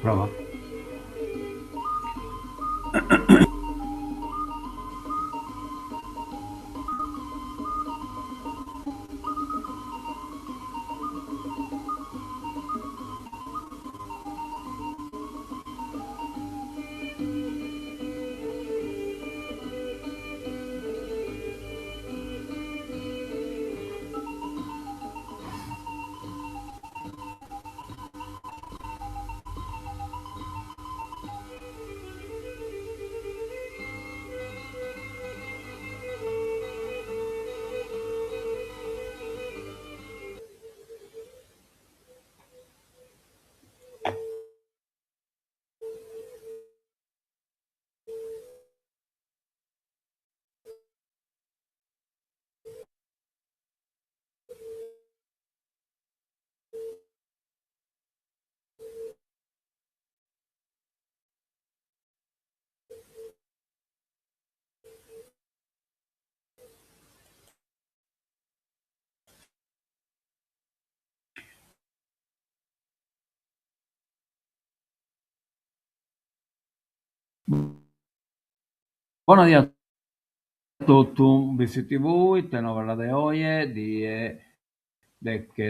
Prova. Bona die a totu, BTV, ite novas de oje, die deche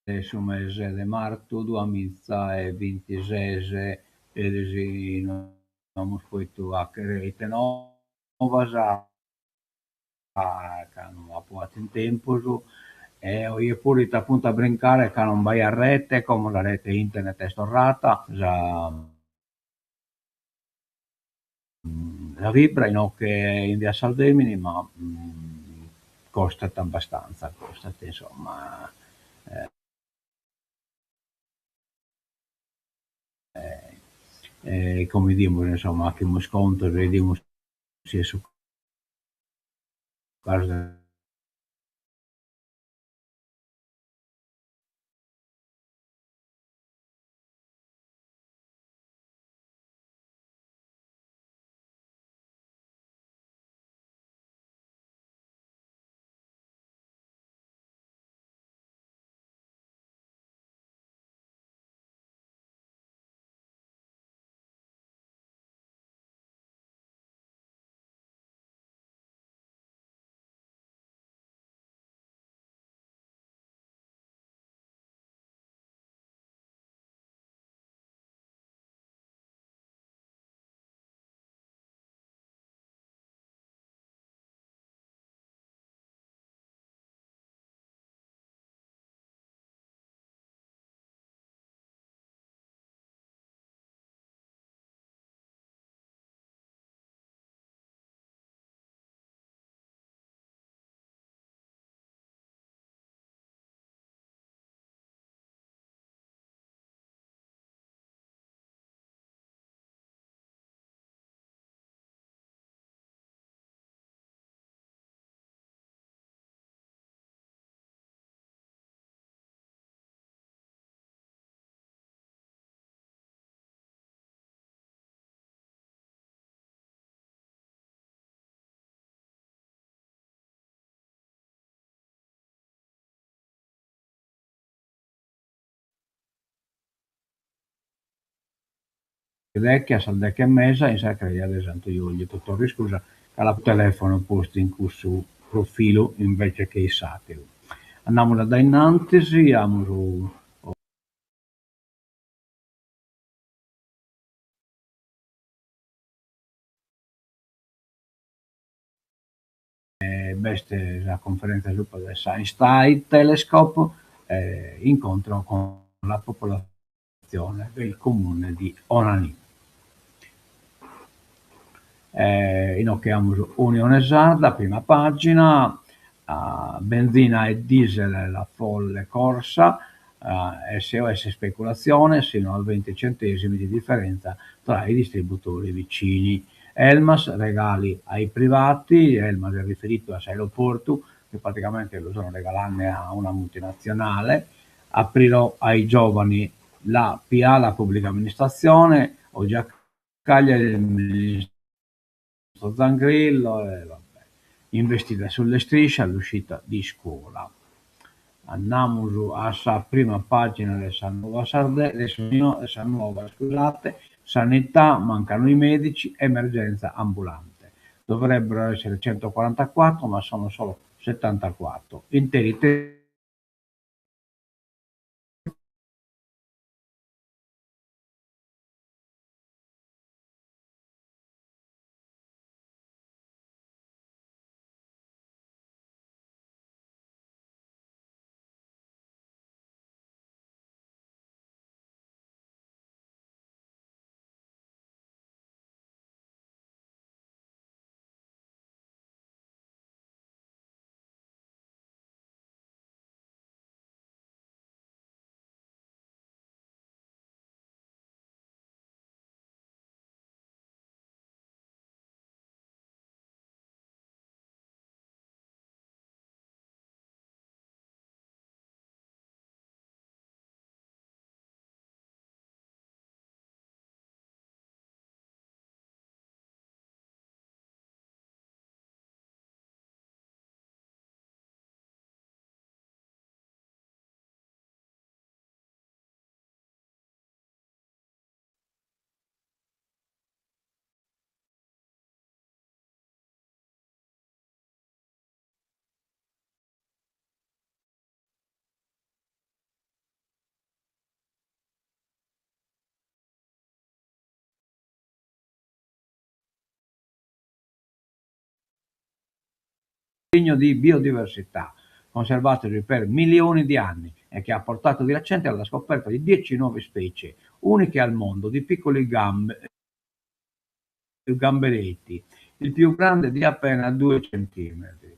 de su mese de martu duamizaebintises, eris no amus pòidu fagher ite novas ca no apo fatu in tempus e oje puru 'it a puntu a brincare ca non b'aiat rete, como sa rete internet est torrada, sa sa fibra inoghe in via Salvemini ma costat abbastanza, costat insomma. E como 'idimus insomma, 'aghimus contos e 'idimus si est su casu de deche a sas deche e mesa in sa creja de Santu Juliu. Ti torro iscusa ca l'apo telefono postu in cussu profilu invece che in s'ateru. Andamus a dae innantis, amus B'est sa cunferèntzia subra de s'Einstein Telescope, incontro con la popolazione del comune di Onanì. Inoghe amus Unione Sarda, prima pàgina, benzina e diesel la folle corsa, SOS speculazione sino a 20 centesimi di differenza tra i distributori vicini. Elmas, regali ai privati, Elmas est riferidu a s'aeroportu, chi praticamente lu sono regalende a una multinazionale, aprirò ai giovani la PA, la pubblica amministrazione, oggi a Cagliari il ministro Zangrillo e vabbè. Investire sulle strisce all'uscita di scuola. Andamus a sa prima pàgina de sa Nuova Sardegna, de de sa Nuova, scusate, Sanità, mancano i medici, emergenza ambulante. Dovrebbero essere 144, ma sono solo 74. Interi di biodiversità, conservatosi per milioni di anni e che ha portato di recente alla scoperta di 10 nuove specie, uniche al mondo, di piccoli gamberetti, il più grande di appena 2 centimetri.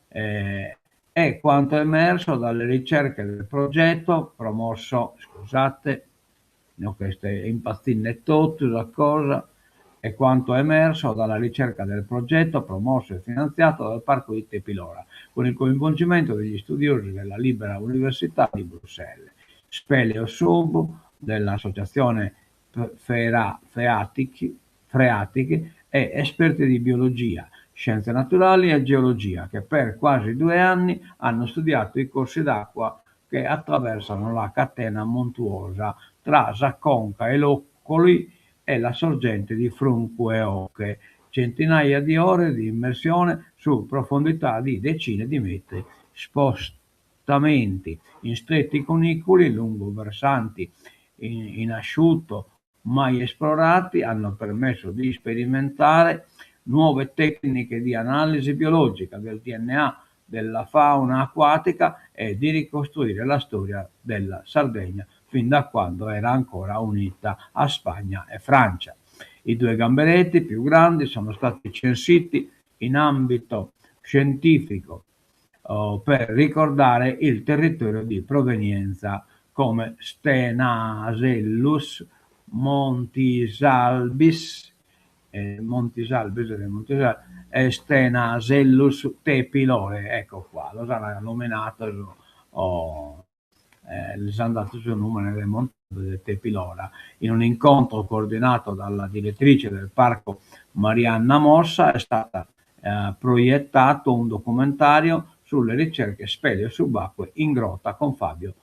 È quanto emerso dalle ricerche del progetto promosso, scusate, no, questa è impazzine tutto, la cosa, è quanto emerso dalla ricerca del progetto promosso e finanziato dal Parco di Tepilora, con il coinvolgimento degli studiosi della Libera Università di Bruxelles, Speleo Sub, dell'associazione Freatic e esperti di biologia, scienze naturali e geologia, che per quasi 2 anni hanno studiato i corsi d'acqua che attraversano la catena montuosa tra Sa Conca e Locoli e la sorgente di Fruncu 'e Oche, centinaia di ore di immersione su profondità di decine di metri, spostamenti in stretti cunicoli lungo versanti in asciutto mai esplorati hanno permesso di sperimentare nuove tecniche di analisi biologica del DNA della fauna acquatica e di ricostruire la storia della Sardegna fin da quando era ancora unita a Spagna e Francia. I 2 gamberetti più grandi sono stati censiti in ambito scientifico per ricordare il territorio di provenienza come Stenasellus montisalbis, Montisalbis, Montisalbis, e Stenasellus tepilore, ecco qua, los han nominados, lis han dadu su nùmene de Monte de Tepilora. In un incontro coordinato dalla direttrice del parco Marianna Mossa è stata proiettato un documentario sulle ricerche speleo subacquee in grotta con Fabio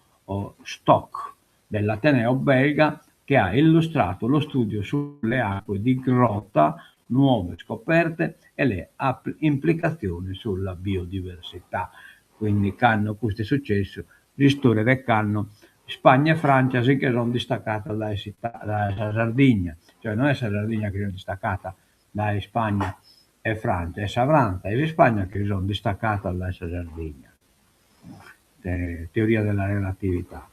Stock dell'Ateneo belga che ha illustrato lo studio sulle acque di grotta, nuove scoperte e le implicazioni sulla biodiversità. Quindi cando custu est successu, s'istoria de cando Spagna e Francia si che sunt distaccadas dae dae sa Sardigna, cioè no est sa Sardigna chi s'est distaccada dae Ispagna e Francia, est sa Frantza e s'Ispagna chi si sunt distaccadas dae sa Sardigna. Teoria della relatività.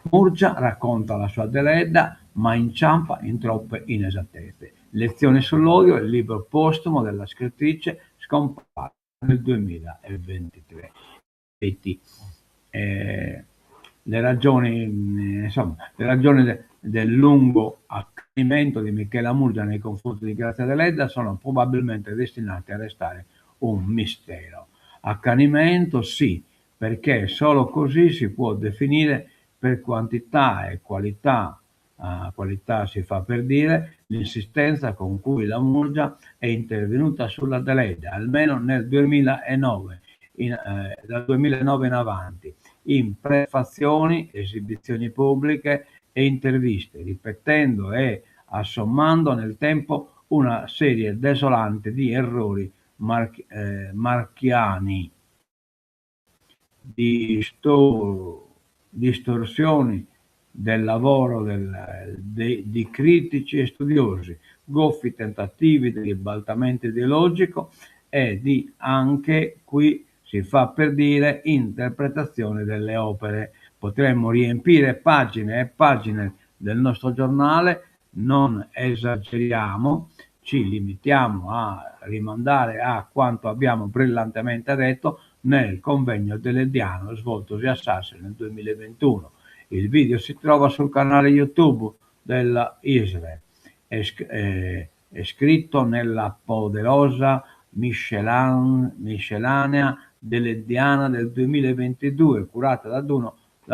Murgia racconta la sua Deledda, ma inciampa in troppe inesattezze. Lezioni sull'odio è il libro postumo della scrittrice scomparsa nel 2023. Le ragioni, insomma, le ragioni del lungo accanimento di Michela Murgia nei confronti di Grazia Deledda sono probabilmente destinate a restare un mistero. Accanimento sì, perché solo così si può definire per quantità e qualità, qualità si fa per dire, l'insistenza con cui la Murgia è intervenuta sulla Deledda, almeno nel 2009. in, dal 2009 in avanti, in prefazioni, esibizioni pubbliche e interviste, ripetendo e assommando nel tempo una serie desolante di errori marchiani, distorsioni del lavoro di critici e studiosi, goffi tentativi di ribaltamento ideologico e di, anche qui si fa per dire, interpretazione delle opere. Potremmo riempire pagine e pagine del nostro giornale, non esageriamo, ci limitiamo a rimandare a quanto abbiamo brillantemente detto nel convegno deleddiano svoltosi a Sassari nel 2021. Il video si trova sul canale YouTube della ISRE, è scritto nella poderosa miscellanea deleddiana del 2022, curata da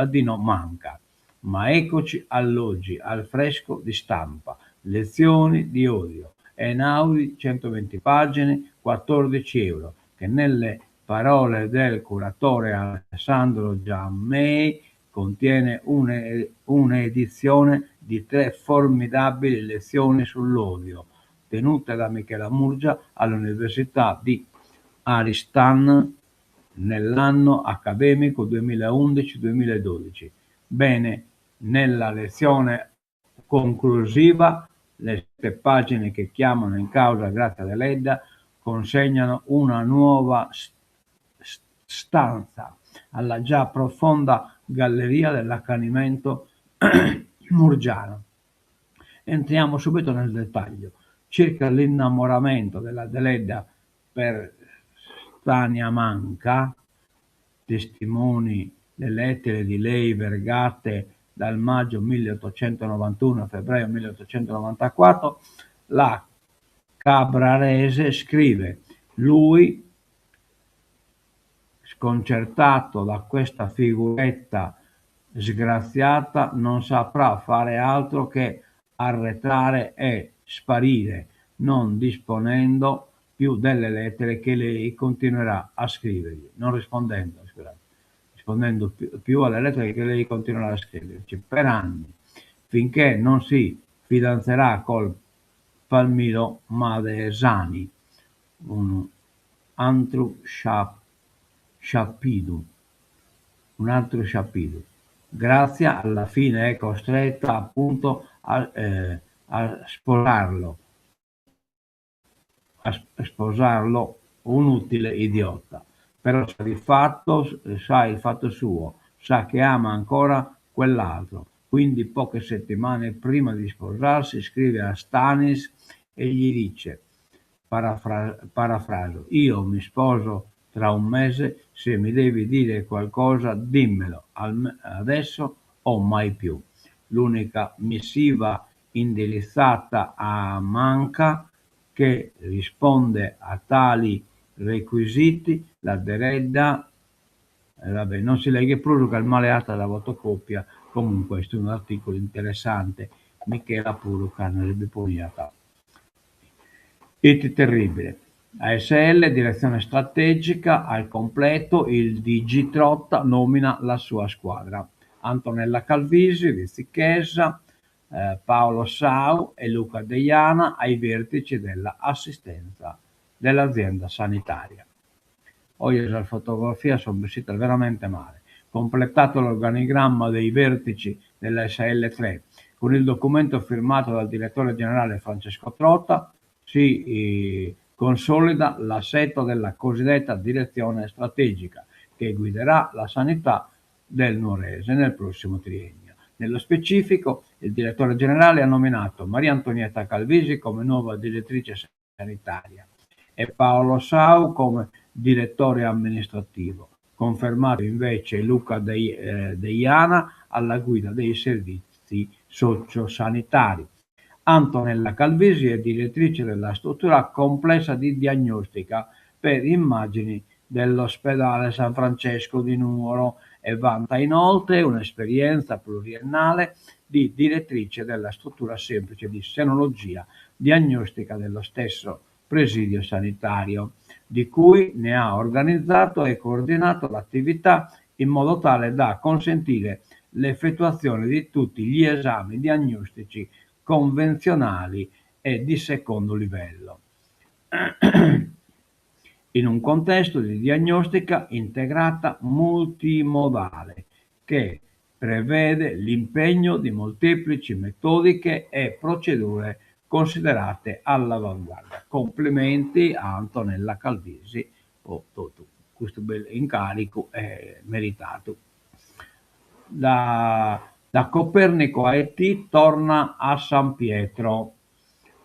Dino Manca. Ma eccoci all'oggi, al fresco di stampa. Lezioni di odio, Einaudi, 120 pagine, 14 euro, che nelle parole del curatore Alessandro Giammei contiene un'edizione di 3 formidabili lezioni sull'odio, tenute da Michela Murgia all'Università di Aristan nell'anno accademico 2011-2012. Bene, nella lezione conclusiva, le 7 pagine che chiamano in causa Grazia Deledda consegnano una nuova stanza alla già profonda galleria dell'accanimento murgiano. Entriamo subito nel dettaglio. Circa l'innamoramento della Deledda per Stania Manca, testimoni le lettere di lei vergate dal maggio 1891 a febbraio 1894, la Cabrarese scrive: lui, sconcertato da questa figuretta sgraziata, non saprà fare altro che arretrare e sparire, non disponendo più delle lettere che lei continuerà a scrivergli, non rispondendo, scusate, rispondendo più alle lettere che lei continuerà a scriverci per anni, finché non si fidanzerà col Palmiro Madesani, un altro sciapido, un altro sciapido. Grazia alla fine è costretta appunto a sposarlo, a sposarlo un utile idiota. Però sa di fatto, sa il fatto suo, sa che ama ancora quell'altro. Quindi poche settimane prima di sposarsi scrive a Stanis e gli dice, parafraso, io mi sposo tra un mese, se mi devi dire qualcosa dimmelo, adesso o mai più. L'unica missiva indirizzata a Manca che risponde a tali requisiti, la Deledda, vabbè, non si legge più che il male alta la fotocopia. Comunque questo è un articolo interessante. Michela Puru Carnere Biponiata. It terribile. ASL, direzione strategica al completo, il DG Trotta nomina la sua squadra. Antonella Calvisi, Vizichesa, Paolo Sau e Luca Deiana ai vertici dell'assistenza dell'azienda sanitaria. Oggi la fotografia sono vestita veramente male. Completato l'organigramma dei vertici della SL3 con il documento firmato dal direttore generale Francesco Trotta, si consolida l'assetto della cosiddetta direzione strategica che guiderà la sanità del Nuorese nel prossimo triennio. Nello specifico, il direttore generale ha nominato Maria Antonietta Calvisi come nuova direttrice sanitaria e Paolo Sau come direttore amministrativo, confermato invece Luca Deiana alla guida dei servizi sociosanitari. Antonella Calvisi è direttrice della struttura complessa di diagnostica per immagini dell'ospedale San Francesco di Nuoro e vanta inoltre un'esperienza pluriennale di direttrice della struttura semplice di senologia diagnostica dello stesso presidio sanitario. Di cui ne ha organizzato e coordinato l'attività in modo tale da consentire l'effettuazione di tutti gli esami diagnostici convenzionali e di secondo livello. In un contesto di diagnostica integrata multimodale che prevede l'impegno di molteplici metodiche e procedure considerate all'avanguardia. Complimenti a Antonella Calvisi po totu custu bellu incaricu e meritadu. Da da Copernico a ET torna a San Pietro.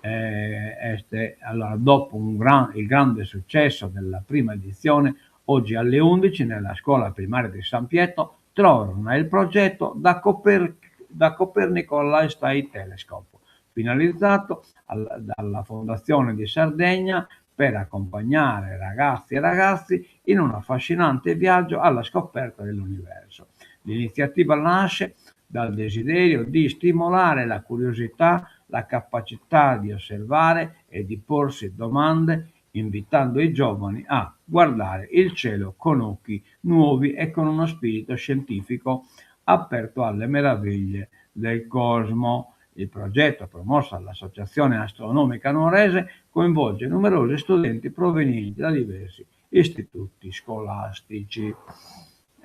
Est allora dopo un gran il grande successo della prima edizione, oggi alle 11 nella scuola primaria di San Pietro torna il progetto da, Coper da Copernico all'Einstein Telescope, finalizzato al, dalla Fondazione di Sardegna per accompagnare ragazzi e ragazzi in un affascinante viaggio alla scoperta dell'universo. L'iniziativa nasce dal desiderio di stimolare la curiosità, la capacità di osservare e di porsi domande, invitando i giovani a guardare il cielo con occhi nuovi e con uno spirito scientifico aperto alle meraviglie del cosmo. Il progetto, promosso dall'Associazione Astronomica Nuorese, coinvolge numerosi studenti provenienti da diversi istituti scolastici.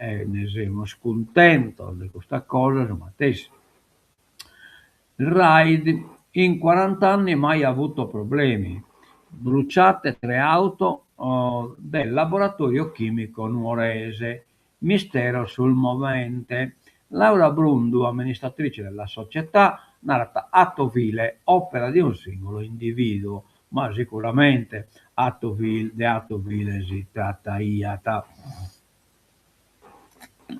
E ne semus cuntentos de custa cosa su matessi. Raid, in 40 anni mai avuto problemi. Bruciate tre auto oh, del laboratorio chimico nuorese. Mistero sul movente. Laura Brundu, amministratrice della società, narat atto vile, opera di un singolo individuo, ma sicuramente atto vile, de atto vile si trattaiat.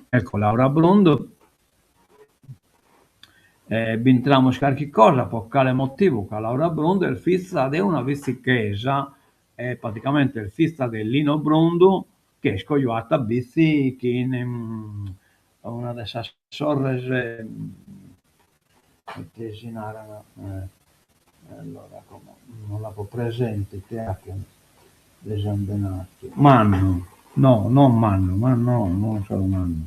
Ecco, Laura Brundu, eh, b'intramus carchi cosa, po cale motivu, ca Laura Brundu est fiza de una vitzichesa, e praticamente est fiza de Lino Brundu, chi est cojuata Bitzi chin una de sas sorres, ite si narat, allora como non l'apo presente ite 'achen de sambenadu, Mannu, no non Mannu, ma no non solu Mannu,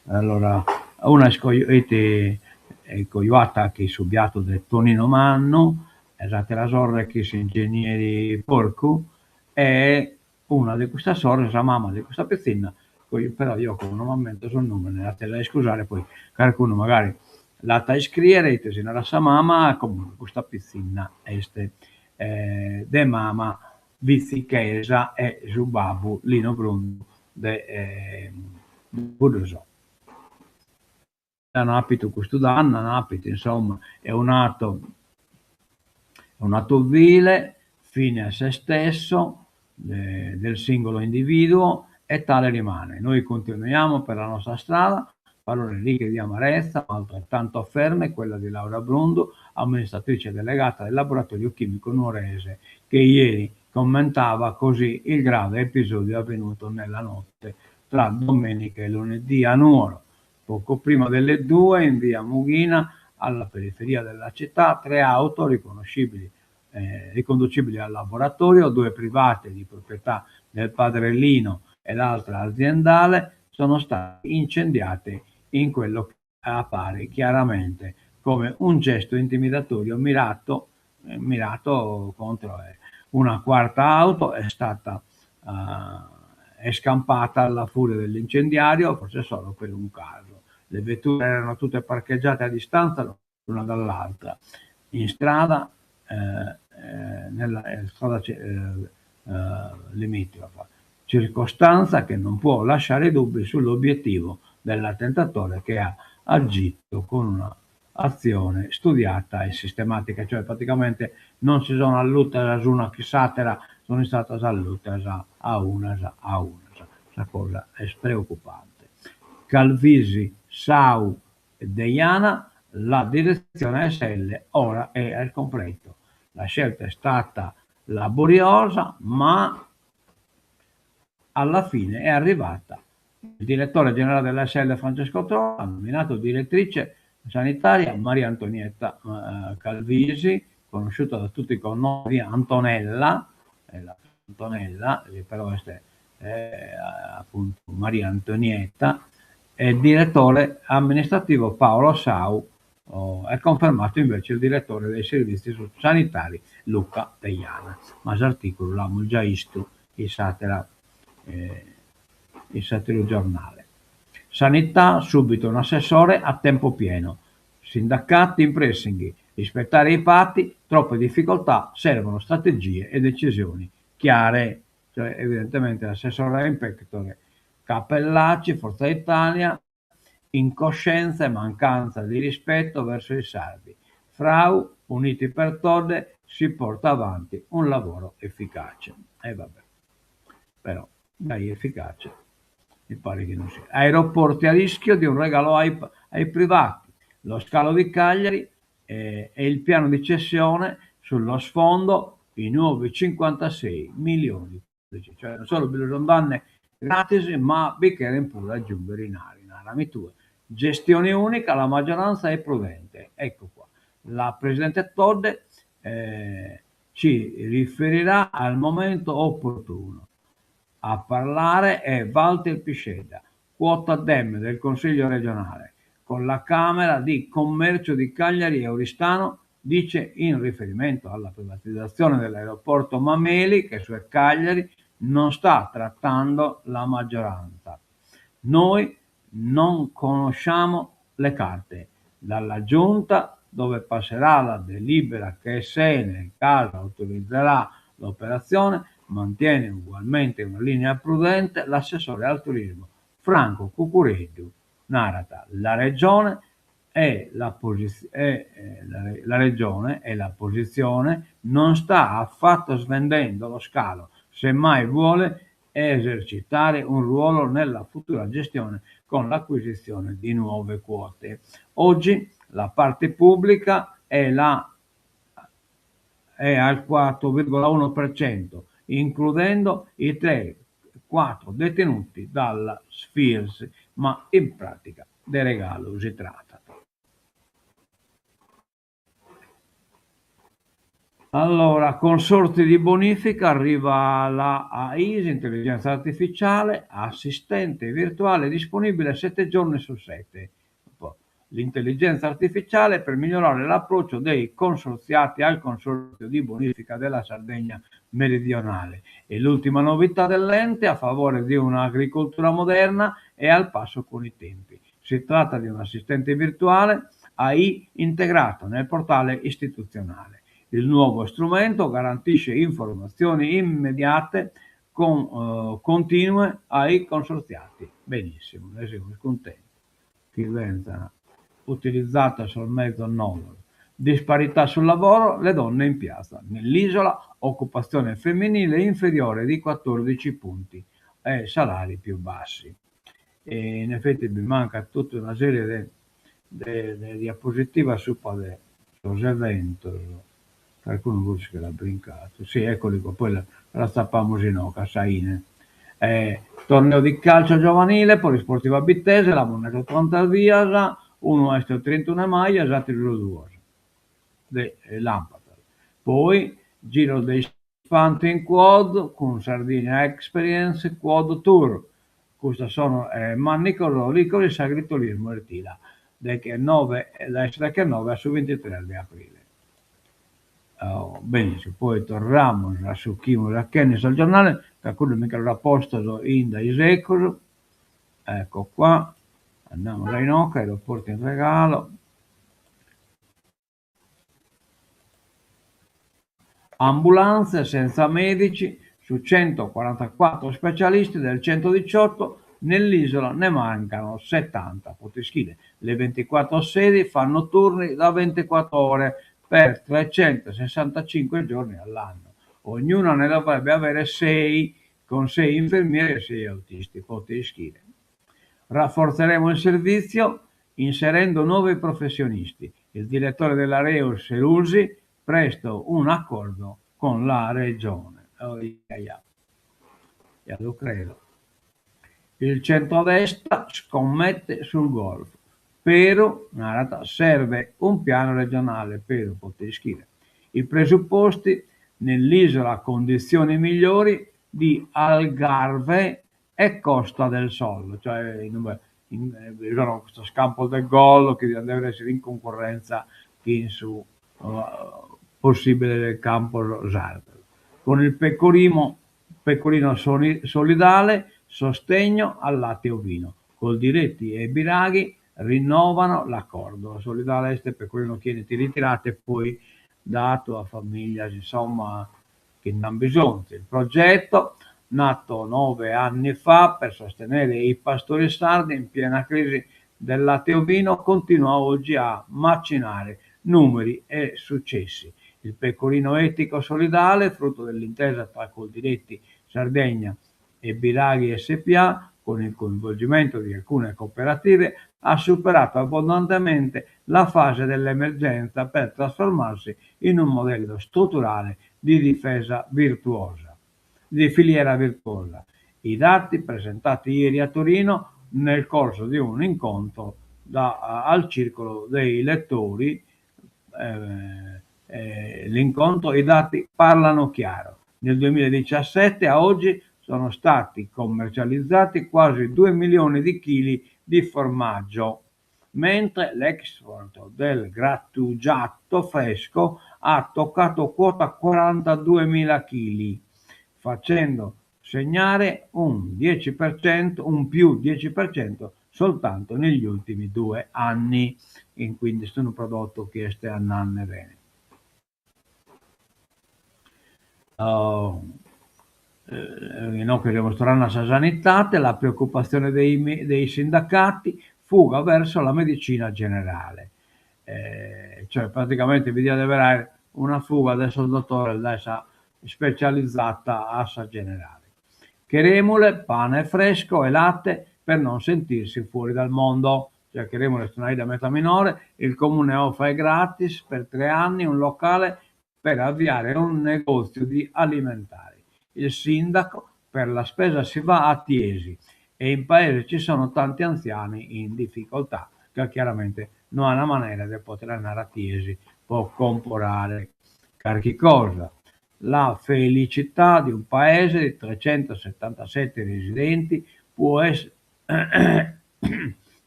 allora una est ite est cojuata chin su biatu de Tonino Mannu e s'attera sorre chin s'ingegneri Porcu e una de custas sorres, sa mama de custa pitzinna, però eo como non m'ammento su numene, ateres a iscusare, poi carcunu magari l'at a iscriere ite si narat sa mama, comunque custa pitzinna est de mama vitzichesa e su babbu Lino Brundu de Buddusò. An apitu custu dannu, an apitu insomma, è un atto, un atto vile, fine a se stesso, de, del singolo individuo e tale rimane. Noi continuiamo per la nostra strada, parole ricche di amarezza, ma altrettanto ferme, quella di Laura Brundu, amministratrice delegata del laboratorio chimico nuorese, che ieri commentava così il grave episodio avvenuto nella notte tra domenica e lunedì a Nuoro. Poco prima delle 2 in via Mughina, alla periferia della città, tre auto riconoscibili, eh, riconducibili al laboratorio, due private di proprietà del padre Lino e l'altra aziendale, sono state incendiate in quello che appare chiaramente come un gesto intimidatorio mirato, eh, mirato contro eh, una quarta auto è stata eh, è scampata alla furia dell'incendiario, forse solo per un caso. Le vetture erano tutte parcheggiate a distanza l'una dall'altra, in strada, eh, eh, nella eh, strada eh, eh, limitrofa. Circostanza che non può lasciare dubbi sull'obiettivo dell'attentatore che ha agito con una azione studiata e sistematica, cioè praticamente non si sono allutas una chi s'atera, sono istatas allutas a unas a unas. Sa cosa est preoccupante. Calvisi, Sau e Deiana, la direzione ASL ora è al completo. La scelta è stata laboriosa, ma alla fine è arrivata. Il direttore generale dell'ASL Francesco Trola ha nominato direttrice sanitaria Maria Antonietta eh, Calvisi, conosciuta da tutti con il nome di Antonella, è la Antonella, chi però est apuntu Maria Antonietta, e diretore amministrativo Paolo Sau, è confermato invece il direttore dei servizi sanitari Luca Deiana. Ma s'artìculu l'amus giai bistu in s'àtera in s'àteru giornale. Sanità, subito un assessore a tempo pieno. Sindacati in pressing, rispettare i patti, troppe difficoltà, servono strategie e decisioni chiare. Cioè, evidentemente l'assessore in pectore Cappellacci, Forza Italia, incoscienza e mancanza di rispetto verso i sardi. Frau, Uniti per Todde, si porta avanti un lavoro efficace. E vabbè, però gai efficace mi pare chi non sia. Aeroporti a rischio di un regalo ai, ai privati. Lo scalo di Cagliari eh, e il piano di cessione sullo sfondo i nuovi 56 milioni. Cioè non solo bi lu sunt dande gratis, ma bi cheren puru aggiungere inari, narami tue. Gestione unica, la maggioranza è prudente. Ecco qua. La Presidente Todde eh, ci riferirà al momento opportuno. A parlare è Walter Piscedda, quota Dem del Consiglio regionale, con la Camera di Commercio di Cagliari e Oristano, dice in riferimento alla privatizzazione dell'aeroporto Mameli che su Cagliari non sta trattando la maggioranza. Noi non conosciamo le carte. Dalla giunta dove passerà la delibera che se nel caso autorizzerà l'operazione mantiene ugualmente una linea prudente l'assessore al turismo Franco Cuccureddu narat la regione e la, posiz- e, eh, la, la regione e la posizione non sta affatto svendendo lo scalo, semmai vuole esercitare un ruolo nella futura gestione con l'acquisizione di nuove quote. Oggi la parte pubblica è, la, è al 4,1%, includendo i 3-4 detenuti dalla SFIRS, ma in pratica de regalu si tratat. Allora, consorzi di bonifica, arriva la AI, intelligenza artificiale, assistente virtuale disponibile 7 giorni su 7. L'intelligenza artificiale per migliorare l'approccio dei consorziati al consorzio di bonifica della Sardegna meridionale. E l'ultima novità dell'ente a favore di un'agricoltura moderna e al passo con i tempi. Si tratta di un assistente virtuale AI integrato nel portale istituzionale. Il nuovo strumento garantisce informazioni immediate con, eh, continue ai consorziati. Benissimo, ne siamo contenti. Chi venza utilizzata sul mezzo nodo. Disparità sul lavoro, le donne in piazza. Nell'isola occupazione femminile inferiore di 14 punti e salari più bassi. E in effetti mi manca tutta una serie de, de, de diapositiva subra de sos eventos. Calcunu forsis che l'at brincadu. Sì, eccoli qua, poi la, la tzapamus inoghe a sa 'ine. Eh, torneo di calcio giovanile, Polisportiva Bittese, l'amus nadu tantas bias, unu est su trintunu 'e maju e s'atteru su duos de Làmpadas. Poi Giro dei Spanti in quad cun Sardinia Experience Quad Tour. Custos sono eh, Mannicos ricos in s'agriturismu Ertila, deghenove, dae su deghenove a su bintitres de aprile. Oh, benissimo, poi torramus a su chi amus achende in sos giornales, ca cuddu mi che los at postos in dae segus. Ecco qua, andamus a inoghe, aeroporto in regalo. Ambulanze senza medici, su 144 specialisti del 118 nell'isola ne mancano 70. Potete scrivere. Le 24 sedi fanno turni da 24 ore per 365 giorni all'anno. Ognuna ne dovrebbe avere 6, con 6 infermieri e 6 autisti. Potete scrivere. Rafforzeremo il servizio inserendo nuovi professionisti. Il direttore dell'Areus Serusi, presto un accordo con la regione. Oh, ja, ja. lo credo. Il centrodestra scommette sul golf. Pero, narat, serve un piano regionale, pero potete scrivere. I presupposti. Nell'isola condizioni migliori di Algarve e Costa del Sol, cioè inube bi sono custos campos de gol chi diant dever essere in cuncurrentza chin su possibile campos sardos. Con il pecorino pecorino solidale, sostegno al latte ovino. Coldiretti e Biraghi rinnovano l'accordo. Solidale est pecorino chi 'enit ritiratu e poi datu a familias insomma chi nd'an bisonzu. Il progetto, nato nove anni fa per sostenere i pastori sardi in piena crisi del latte ovino, continua oggi a macinare numeri e successi. Il pecorino etico solidale, frutto dell'intesa tra Coldiretti Sardegna e Biraghi SPA, con il coinvolgimento di alcune cooperative, ha superato abbondantemente la fase dell'emergenza per trasformarsi in un modello strutturale di difesa virtuosa, di filiera virtuosa. I dati presentati ieri a Torino nel corso di un incontro da, al Circolo dei Lettori, eh, eh, l'incontro, i dati parlano chiaro. Nel 2017 a oggi sono stati commercializzati quasi 2 milioni di chili di formaggio, mentre l'export del grattugiato fresco ha toccato quota 42 mila chili, facendo segnare un 10%, un più 10% soltanto negli ultimi due anni, in quindi est unu prodotto chi est andande bene. Inoghe semus torrende a sa sanitade, la preoccupazione dei dei sindacati, fuga verso la medicina generale. Cioè praticamente bi diat dever aer una fuga de sos dotores dae sa specializzata a sa generale. Cheremule, pane fresco e latte per non sentirsi fuori dal mondo. Cioè Cheremule est una 'idda meta minore, il comune offre gratis per tre anni un locale per avviare un negozio di alimentari. Il sindaco, per la spesa si va a Tiesi e in paese ci sono tanti anziani in difficoltà, ca chiaramente no an manera de poter andare a Tiesi po comporare carchi cosa. La felicità di un paese di 377 residenti può essere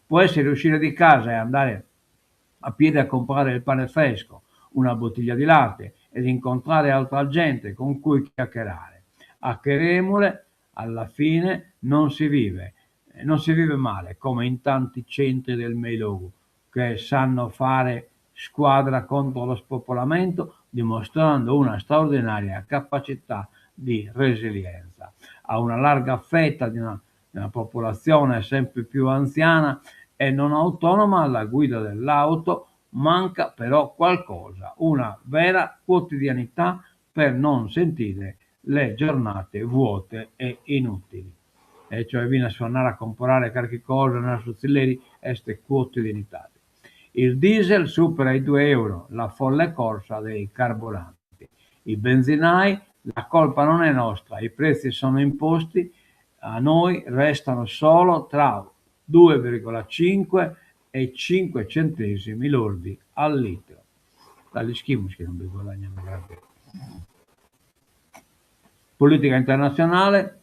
può essere uscire di casa e andare a piedi a comprare il pane fresco, una bottiglia di latte ed incontrare altra gente con cui chiacchierare. A Cheremule alla fine non si vive, non si vive male come in tanti centri del Meilogu che sanno fare squadra contro lo spopolamento dimostrando una straordinaria capacità di resilienza. A una larga fetta di una, di una popolazione sempre più anziana e non autonoma alla guida dell'auto manca però qualcosa, una vera quotidianità per non sentire le giornate vuote e inutili. E cioè finas su andare a comporare carchi cosa, andare a su tzilleri, est quotidianidade. Il diesel supera i 2 euro, la folle corsa dei carburanti. I benzinai, la colpa non è nostra, i prezzi sono imposti, a noi restano solo tra 2,5 e 5 centesimi lordi al litro. Da l'ischimus chi non bi guadagnan granché. Politica internazionale,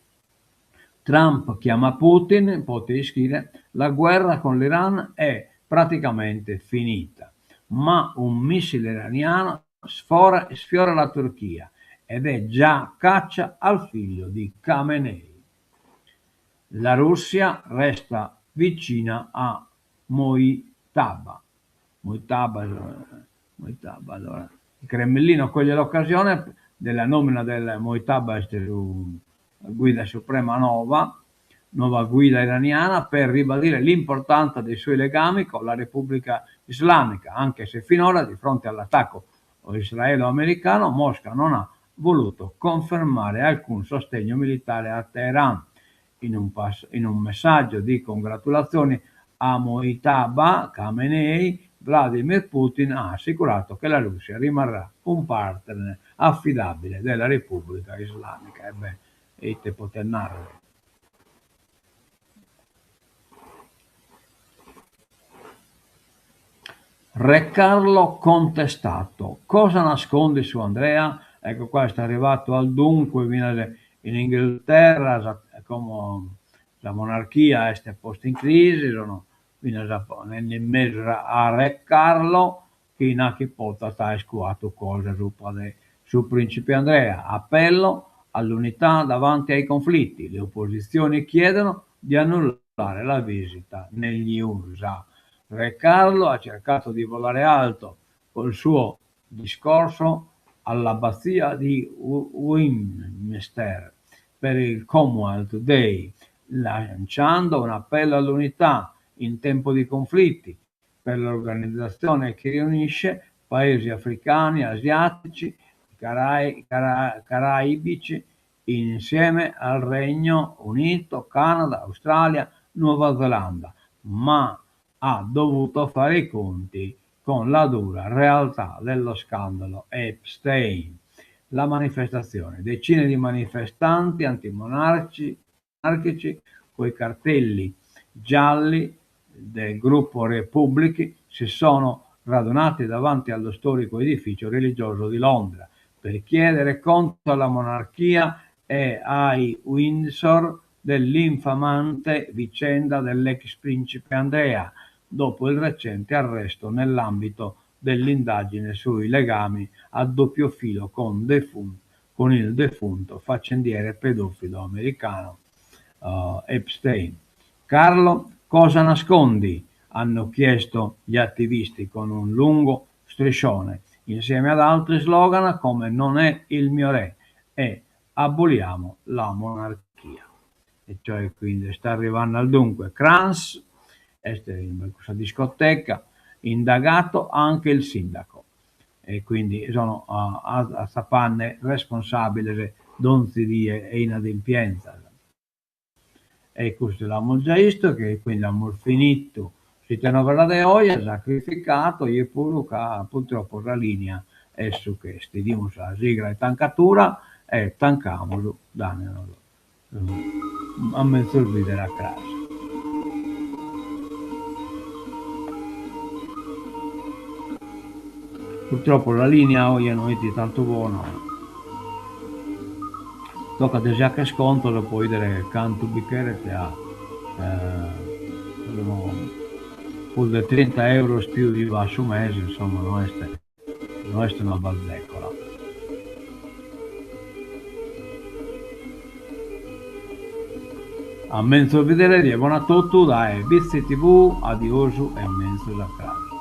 Trump chiama Putin, po ischire, la guerra con l'Iran è praticamente finita, ma un missile iraniano sfora, sfiora la Turchia ed è già caccia al figlio di Khamenei. La Russia resta vicina a Mojtaba. Mojtaba, Mojtaba, allora. Il Cremlino coglie l'occasione della nomina del Mojtaba est guida suprema nova, nuova guida iraniana, per ribadire l'importanza dei suoi legami con la Repubblica Islamica, anche se finora, di fronte all'attacco israelo-americano, Mosca non ha voluto confermare alcun sostegno militare a Teheran. In un, pass- in un messaggio di congratulazioni a Mojtaba Khamenei, Vladimir Putin ha assicurato che la Russia rimarrà un partner affidabile della Repubblica Islamica. E beh, ite poter narrere. Re Carlo contestato. Cosa nascondi su Andrea? Ecco qua est arrivatu al dunque finas in Inghilterra sa como sa monarchia est posta in crisi, sono finas ponende in mesu a re Carlo chi nachi potat aer cuatu cosa supa de su principe Andrea. Appello all'unità davanti ai conflitti, le opposizioni chiedono di annullare la visita negli USA. Re Carlo ha cercato di volare alto col suo discorso all'abbazia di Westminster per il Commonwealth Day, lanciando un appello all'unità in tempo di conflitti per l'organizzazione che riunisce paesi africani, asiatici, carai- cara- caraibici, insieme al Regno Unito, Canada, Australia, Nuova Zelanda, ma ha dovuto fare i conti con la dura realtà dello scandalo Epstein. La manifestazione, decine di manifestanti antimonarchici coi cartelli gialli del gruppo Republic si sono radunati davanti allo storico edificio religioso di Londra per chiedere conto alla monarchia e ai Windsor dell'infamante vicenda dell'ex principe Andrea, dopo il recente arresto nell'ambito dell'indagine sui legami a doppio filo con, defun- con il defunto faccendiere pedofilo americano uh, Epstein. Carlo, cosa nascondi? hanno chiesto gli attivisti con un lungo striscione, insieme ad altri slogan come Non è il mio re e aboliamo la monarchia. E cioè quindi sta arrivando al dunque. Cras est in cussa discoteca, indagato anche il sindaco e quindi sono atzapande responsabiles donzi die e inadimpientzas. E custu l'amus già 'istu, chi quindi amus finitu s'itenovela de oje, sacrificato, ie puru ca purtroppo sa linea est su ch'est. 'Idimus sa sigla 'e tancatura e tancamus dande·nos a menzus bìdere a cras. Purtroppo sa linea oje no 'it tantu bona, tocat de si 'acher contos po 'idere cantu bi cheret a prus de trinta euros pius IVA a su mese, insomma no est no est una bazecola. A menzus bìdere die, bona a totu dae Bitzi TV, adiosu e a menzus a cras.